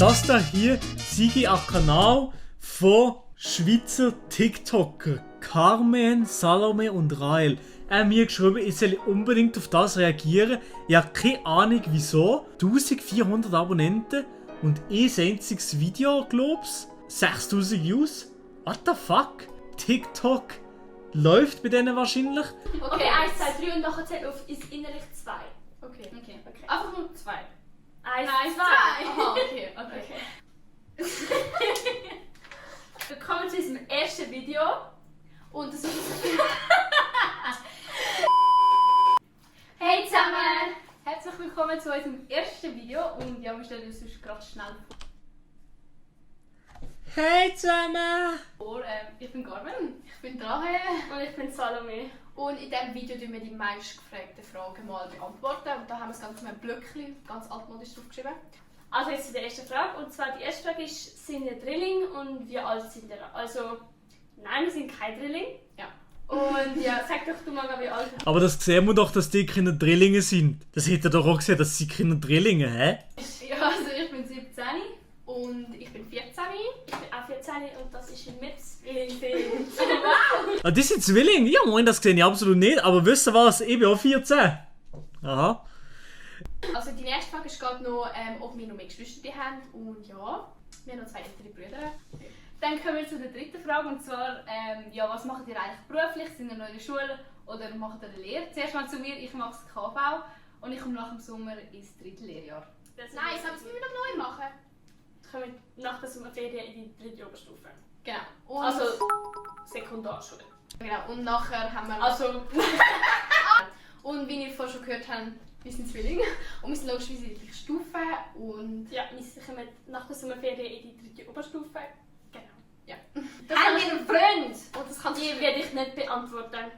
Das da hier sei ein Kanal von Schweizer TikToker Carmen, Salome und Rael. Er hat mir geschrieben, ich soll unbedingt auf das reagieren. Ich habe keine Ahnung wieso. 1400 Abonnenten und ein einziges Video, glaub's. 6000 Views. What the fuck? TikTok läuft bei denen wahrscheinlich. Okay, 1, 2, 3 und nachher zählt auf ins innerlich 2. Okay. Okay. Einfach nur 2. 1, 2. Aha, okay. Willkommen zu unserem ersten Video. Und das ist... Hey zusammen! Herzlich willkommen zu unserem ersten Video und ja, wir stellen uns sonst gerade schnell Hey zusammen! vor. Ich bin Carmen, ich bin Rahel Und ich bin Salome. und in diesem Video tun wir die meistgefragten Fragen mal beantworten und da haben wir das Ganze mit einem Blöckchen, ganz altmodisch draufgeschrieben. Also jetzt zu der ersten Frage. Und zwar die erste Frage ist, sind ihr Drilling und wie alt sind ihr? Also, nein, wir sind kein Drilling. Ja. Und ja, sag doch du mal, wie alt. Aber das sehen wir doch, dass die Kinder Drillinge sind. Das hätte er doch auch gesehen, dass sie Kinder Drillinge, hä? Ja, also ich bin 17 und ich bin 14. Ich bin auch 14 und das ist mit Zwilling. Ah, die sind Zwillinge? Ja, moin, das sehe ich absolut nicht. Aber wisst ihr was? Ich bin auch 14. Aha. Also die nächste Frage ist gerade noch, ob wir noch mehr Geschwister haben und ja, wir haben noch 2 ältere Brüder. Dann kommen wir zu der dritten Frage und zwar, ja, was macht ihr eigentlich beruflich? Sind ihr noch in der Schule oder macht ihr eine Lehre? Zuerst mal zu mir, ich mache das KV und ich komme nach dem Sommer ins 3. Lehrjahr. Nein, das müssen wir noch neu machen. Jetzt kommen wir nach der Sommerferien in die 3. Oberstufe. Genau. Und, Also Sekundarschule. genau. Und nachher haben wir... Also, und wie ihr vorhin schon gehört habt, wir sind Zwillinge und wir sind logischerweise in der gleichen Stufe und... ja, wir kommen nach der Sommerferien in die 3. Oberstufe. Genau. Ja. Haben wir einen Freund? Und das kann Die werde ich nicht beantworten.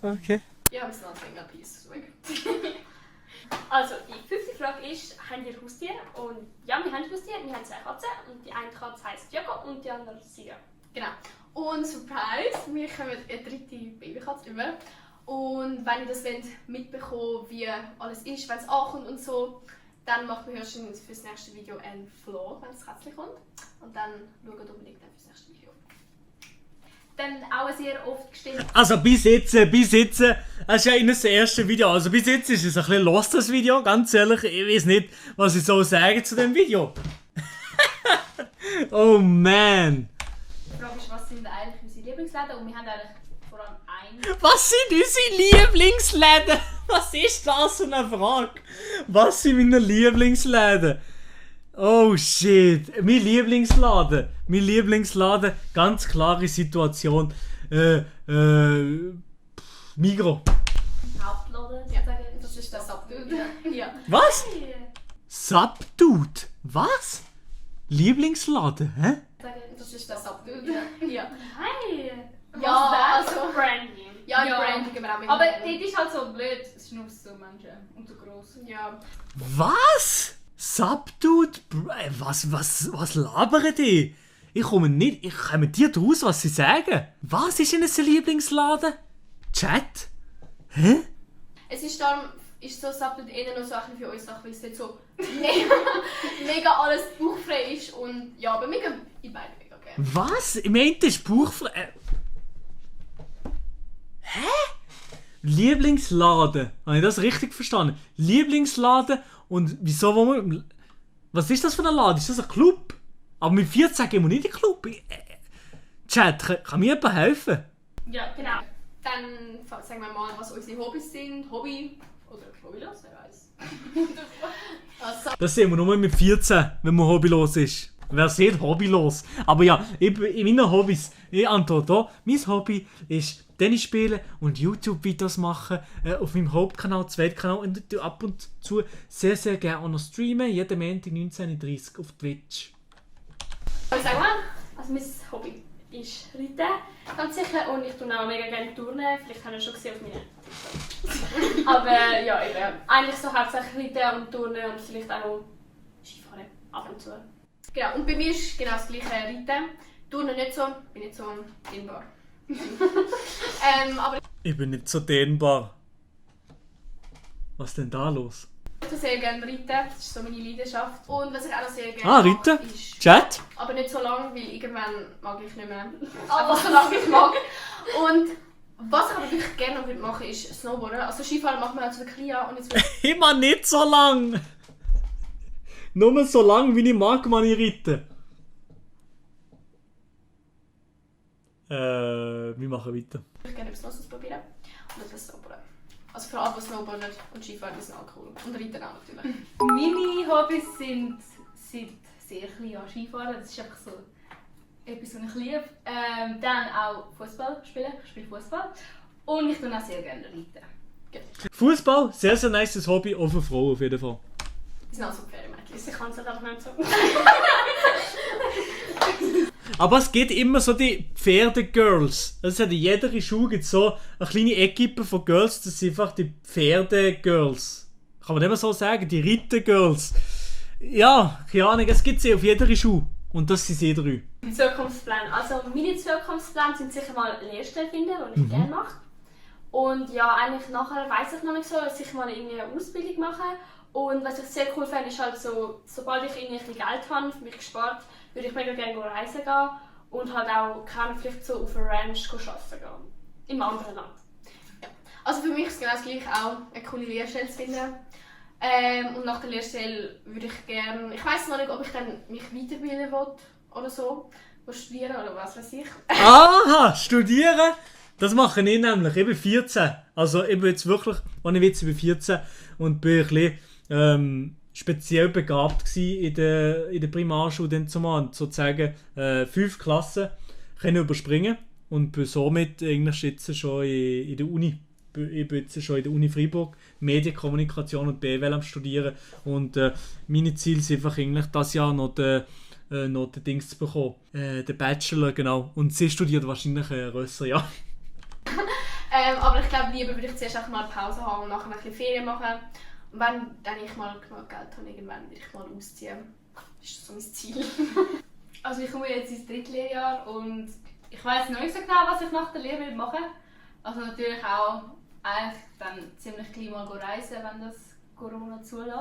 Okay. Ja, wir sind Anfänger, Peace. Also, die 5. Frage ist, haben ihr Haustiere? Und ja, wir haben Haustiere. Wir haben 2 Katzen und die eine Katze heisst Joko und die andere Sia. Genau. Und Surprise, wir kommen eine 3. Babykatze über. Und wenn ihr das mitbekommen wollt, wie alles ist, wenn es ankommt und so, dann machen wir schon für das nächste Video einen Vlog, wenn das Kätzchen kommt. Und dann schaut unbedingt für das nächste Video. Dann auch ein sehr oft gestellt. Also bis jetzt, das ist ja in das erste Video. Also bis jetzt ist es ein bisschen lost, das Video. Ganz ehrlich, ich weiß nicht, was ich so sagen zu dem Video. Oh man. Die Frage ist, was sind eigentlich unsere Lieblingsläden? Und wir haben eigentlich vor allem einen. Was sind unsere Lieblingsläden? Was ist das für eine Frage? Was sind meine Lieblingsläden? Oh shit, mein Lieblingsladen, ganz klare Situation. Migros. Hauptladen, Ja, sagen. das ist das Abbild. Ja. Was? Subdude. Was? Lieblingsladen, hä? Das ist das Abbild. Ja. Hi! Ja, Was ist das? also- Branding. Ja, Ja. Branding gehen wir auch mit. Aber dort ist halt so blöd, es ist nur so Menschen und so gross. Ja. Was? Subdude? Was labern die? Ich komme mit dir draus, was sie sagen. Was ist denn ein Lieblingsladen? Chat? Hä? Es ist darum, ist so Subbild eher noch so ein bisschen für uns, weil es nicht so mega alles bauchfrei ist und ja, aber wir gehen in beide mega gerne. Was? Ich meinte, das ist buchfrei. Hä? Lieblingsladen. Habe ich das richtig verstanden? Lieblingsladen und wieso wollen wir... Was ist das für ein Laden? Ist das ein Club? Aber mit 14 gehen wir nicht in den Club. Chat, kann mir jemand helfen? Ja, genau. Dann sagen wir mal, was unsere Hobbys sind. Hobby oder hobbylos, wer weiß. Also, Das sehen wir nur mit 14, wenn man hobbylos ist. Wer sieht hobbylos? Aber ja, in meinen Hobbys, ich antworte hier, mein Hobby ist Tennis spielen und YouTube-Videos machen auf meinem Hauptkanal, Zweitkanal und ich ab und zu sehr, sehr gerne auch noch streamen, jeden Montag 19:30 Uhr auf Twitch. Ich sag mal, also mein Hobby ist Reiten, ganz sicher, und ich tue auch mega gerne Turnen, vielleicht habt ihr schon gesehen auf meinen TikTok. Aber ja, eben, eigentlich so hauptsächlich Reiten und Turnen und vielleicht auch noch Skifahren, ab und zu. genau, und bei mir ist genau das gleiche Reiten. Turnen nicht so, bin nicht so dehnbar. aber Ich bin nicht so dehnbar. Was denn da los? Ich tue sehr gerne reiten, das ist so meine Leidenschaft. Und was ich auch noch sehr gerne reiten? mache, ist... Chat? Aber nicht so lange, weil irgendwann mag ich nicht mehr. Aber so lange ich mag. Und was ich aber wirklich gerne noch machen würde, ist Snowboarden. Also Skifahren macht man auch zu der Klia und jetzt... Immer nicht so lang! Nur so lang, wie ich mag, man ich reiten. Wir machen weiter. Ich würde gerne etwas Neues probieren und etwas Snowboarden. Also für alle, die Snowboarden und Skifahren, die sind auch cool. Und Reiten auch natürlich. Meine Hobbys sind seit sehr klein an Skifahren. Das ist einfach so etwas, was ich liebe. Dann auch Fußball spielen. Ich spiele Fußball. Und ich tue auch sehr gerne reiten. Fußball, sehr, sehr nice Hobby, auch für Frauen auf jeden Fall. Die sind auch so Pferdemädchen. Ich kann es halt einfach nicht so. Aber es gibt immer so die Pferde-Girls. Also in jeder Schule gibt es so eine kleine Equipe von Girls, das sind einfach die Pferde-Girls. Kann man nicht mehr so sagen, die Ritter-Girls. Ja, keine Ahnung, es gibt sie auf jeder Schule. Und das sind sie 3. Zukunftspläne. Also meine Zukunftspläne sind sicher mal eine Lehrstelle finden, die ich gerne mache. Und ja, eigentlich nachher weiss ich noch nicht so, sicher mal eine Ausbildung machen. Und was ich sehr cool finde, ist halt so, sobald ich irgendwie ein bisschen Geld habe, für mich gespart, würde ich mega gerne reisen gehen und halt auch vielleicht so auf einer Ranch arbeiten gehen. Im anderen Land. Ja. Also für mich ist es genau das gleiche, auch eine coole Lehrstelle zu finden. Und nach der Lehrstelle würde ich gerne, ich weiss noch nicht, ob ich dann mich weiterbilden will oder so, studieren oder was weiß ich. Aha, studieren? Das mache ich nämlich. Ich bin 14. Also ich bin jetzt wirklich, ohne Witz, ich bin 14 und bin ein bisschen speziell begabt in der Primarschule dann zumal. Sozusagen 5 Klassen können überspringen und bin somit eigentlich jetzt schon in der Uni. Ich bin jetzt schon in der Uni Freiburg Medienkommunikation und BWL am Studieren und meine Ziele sind einfach eigentlich das Jahr noch den Dings zu bekommen. Den Bachelor, genau. Und sie studiert wahrscheinlich Rösser, ja. Aber ich glaube, lieber würde ich zuerst auch mal eine Pause haben und nachher ein bisschen Ferien machen. Und wenn dann ich mal genug Geld habe, irgendwann würde ich mal ausziehen. Das ist so mein Ziel. Also ich komme jetzt ins 3. Lehrjahr und ich weiss noch nicht so genau, was ich nach der Lehre machen will. Also natürlich auch eigentlich dann ziemlich klein mal reisen, wenn das Corona zulässt.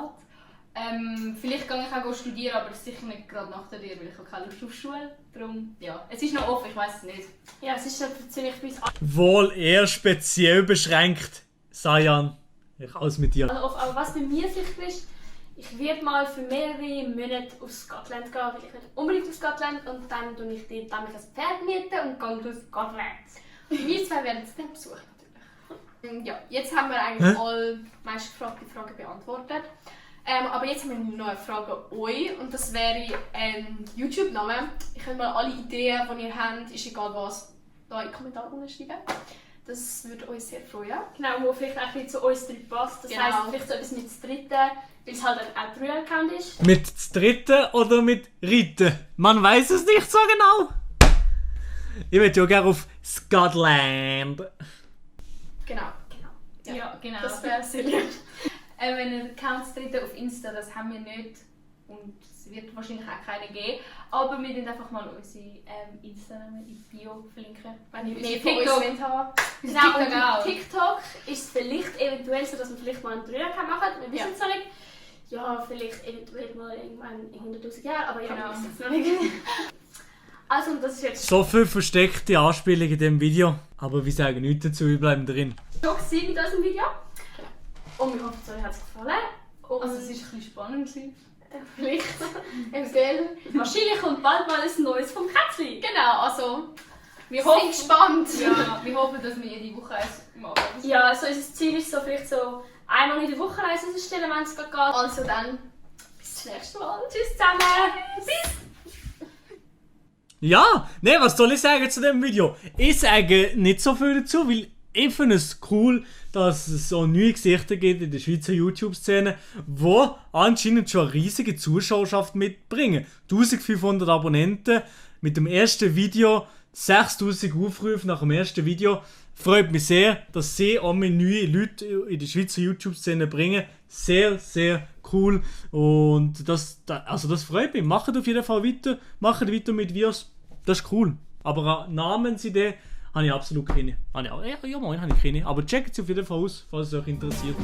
Vielleicht gehe ich auch studieren, aber sicher nicht gerade nach der Lehre, weil ich habe keine Lust auf Schule. Darum, ja, es ist noch offen, ich weiss es nicht. Ja, es ist ziemlich bei uns. Wohl eher speziell beschränkt. Sajan, ich alles mit dir. Also aber was bei mir sicher ist, ich werde mal für mehrere Monate auf Scotland gehen, weil ich will unbedingt auf Scotland und dann tue ich dort damit ein Pferd mieten und gehe durch Scotland. Wir zwei werden es dann besuchen natürlich. Ja, jetzt haben wir eigentlich alle meist gefragte Fragen beantwortet. Aber jetzt haben wir noch eine Frage an euch und das wäre ein YouTube-Name. Ich könnt mal alle Ideen, die ihr habt, ist egal was, da in die Kommentare schreiben. Das würde uns sehr freuen. Genau, wo vielleicht auch ein bisschen zu uns 3 passt. Das heisst, vielleicht so etwas mit das Dritte, weil es halt auch 3-Account ist. Mit das Dritte oder mit Ritten? Man weiß es nicht so genau. Ich würde ja gerne auf Scotland. Genau. Ja, genau. Das wäre sehr lieb. Wenn ihr Accounts treten auf Insta, das haben wir nicht und es wird wahrscheinlich auch keine geben. Aber wir werden einfach mal unsere Insta-Namen in die Bio verlinken. Wenn ihr Nee, mehr von uns TikTok. wollt haben. Genau, TikTok und auch. auf TikTok ist es vielleicht eventuell so, dass wir vielleicht mal einen 3-Account machen. Wir wissen es noch nicht. Ja, vielleicht eventuell mal irgendwann in 100'000 Jahren, aber ja, Genau. wir wissen es noch nicht. Also, das ist jetzt So viel versteckte Anspielungen in diesem Video. Aber wir sagen nichts dazu, wir bleiben drin. schon gewesen mit unserem Video. Und wir hoffen, es euch hat es gefallen. Und Also es war ein bisschen spannend. vielleicht, Eventuell. wahrscheinlich kommt bald mal ein neues vom Kätzli. Genau, also wir hoffen- sind gespannt. Ja, wir hoffen, dass wir jede Woche eins machen. Ja, also unser Ziel ist so vielleicht so einmal in der Woche Reise stellen, wenn es gerade geht. Also dann, Bis zum nächsten Mal. Tschüss zusammen. Bis. Ja, ne, was soll ich sagen zu dem Video? Ich sage nicht so viel dazu, weil ich finde es cool, dass es so neue Gesichter gibt in der Schweizer YouTube-Szene, die anscheinend schon eine riesige Zuschauerschaft mitbringen. 1500 Abonnenten mit dem ersten Video, 6000 Aufrufe nach dem ersten Video. Freut mich sehr, dass sie auch mit neue Leute in die Schweizer YouTube-Szene bringen. Sehr, sehr cool. Und das freut mich. Macht auf jeden Fall weiter. Macht weiter mit Videos. Das ist cool. Aber eine Namensidee habe ich absolut keine. Ja, moin, habe ich keine. Aber checkt sie auf jeden Fall aus, falls es euch interessiert.